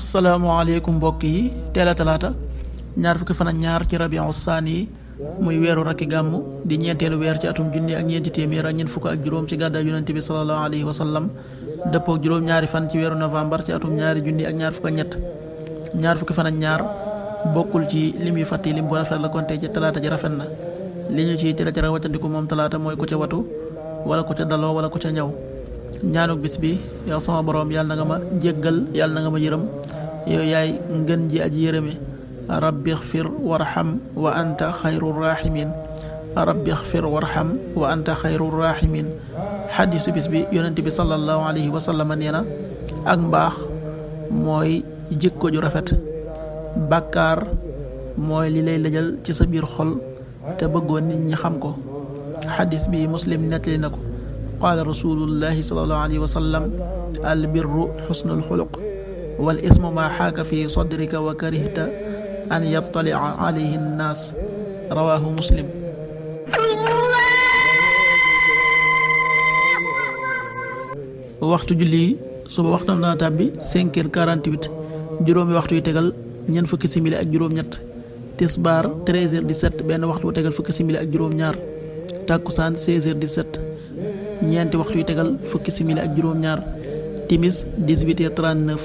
asalaamaaleykum mbokk yi teel a talaata ñaar fukki fan ak ñaar ci rabiu saani yi muy weeru rakki gàmm di ñeenteelu weer ci atum junni ak ñeenti téeméer ak ñeent fukk ak juróom ci gàddaay yonente bi sallallahu alayhi wa sallam dëppook juróom-ñaari fan ci weeru novembre ci atum ñaari junni ak ñaar fukk ak ñett ñaar fukki fan ak ñaar bokkul ci lim yu fàtte lim bu rafet la konte ci talaata ji rafet na li ñu ciy tere waccandiku moom talaata mooy ku ca watu wala ku ca daloo wala ku ca ñëw. ñaanuk bis bi yow sama boroom yàlla na nga ma jéggal yàlla na nga ma yërëm yow yaay ngën ji aji yërëme rabbi xfir warham wa anta xayru rahimin rabbi xfir warham wa anta xayru rahimin xadisu bis bi yonent bi sallallahu alayhi wa sallam nee na ak mbaax mooy jikko ju rafet, bàkkaar mooy li lay lëjal ci sa biir xol te bëggoon nit ñi xam ko. xadis bi muslim nettali na ko. qaala rasulullahi sallallahu alayhi wa sallam albirru xusnul xuluq wal ismu maa xaaka fi sadrika wa karihta an yabtalia alayhi nnaas rawaahu muslim. waxtu julli suba waxtam dana tàbbi 5h48 juróomi waxtu yu tegal ñeent fukki simili ak juróom-ñett. tisbaar 13h17 benn waxtu wu tegal fukki simili ak juróom-ñaar. takkusaan 16h17 ñeenti waxtu yu tegal fukki simili ak juróom-ñaar. timis 18h39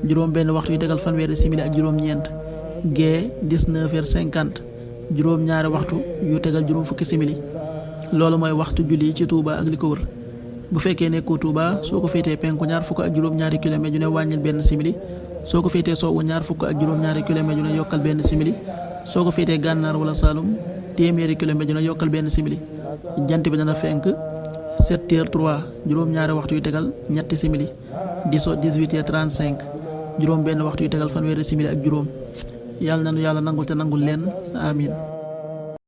juróom benn waxtu yu tegal fanweeri simili ak juróom-ñeent. gee 19h50 juróom-ñaari waxtu yu tegal juróom fukki simili. loolu mooy waxtu julli ci Touba ak li ko wër. bu fekkee nekkoo Touba soo ko féetee penku ñaar fukk ak juróom-ñaari kilomètre yu ne wàññil benn simili. soo ko féetee sowwu ñaar fukk ak juróom-ñaari kilomètre yu ne yokkal benn simili. soo ko féetee gànnaar wala Saalum téeméeri kilomètre yu ne yokkal benn simili. jant bi dana fenk 7h03 juróom-ñaari waxtu yu tegal ñetti simili. di so 18h35 juróom benn waxtu yu tegal fanweeri simili ak juróom. yàlla nanu yàlla nangul te nangul leen amin.